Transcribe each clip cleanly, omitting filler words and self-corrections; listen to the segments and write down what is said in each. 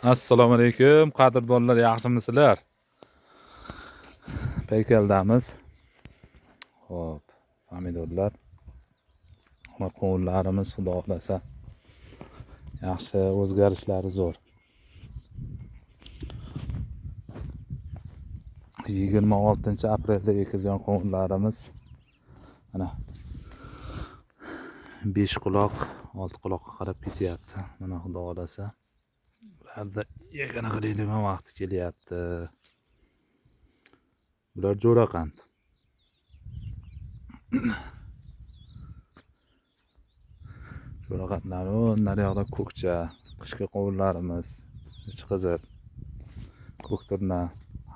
Assalomu alaykum, qadrdonlar, yaxshimisizlar? Paykaldamiz. Xo'p, pomidorlar va qovunlarimiz xudo xohlasa yaxshi o'zgarishlari zo'r. 26 aprelda ekilgan qovunlarimiz mana 5 quloq, 6 quloqqa qarab ketyapti. Mana xudo xohlasa bularda yagona qiladigan vaqti kelyapti. Bular jo'raqand. Jo'raqandlar naryoqda ko'kcha, qishki qovunlarimiz, ichqizil, ko'kturna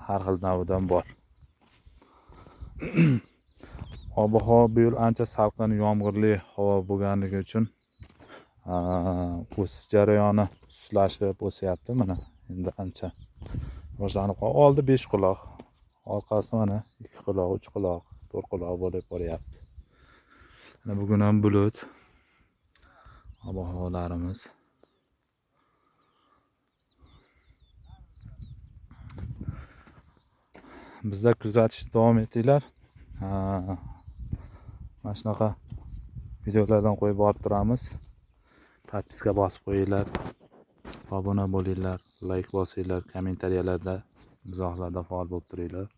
har xil navidan bor. Ob-havo bu yil ancha salqin, yomg'irli havo bo'lganligi uchun o'sish jarayoni sustlashib o'syapti. Mana endi ancha rivojlanib qoldi. Oldi 5 quloq, orqasi mana 2 quloq, 3 quloq, 4 quloq bo'lib boryapti. Mana bugun ham bulut ob-havolarimiz. Bizda kuzatishni davom etinglar. Mana shunaqa videolardan qo'yib borib turamiz. Podpiska bosib qo'yinglar, obuna bo'linglar, like bosinglar, kommentariyalarda, izohlarda faol bo'lib turinglar.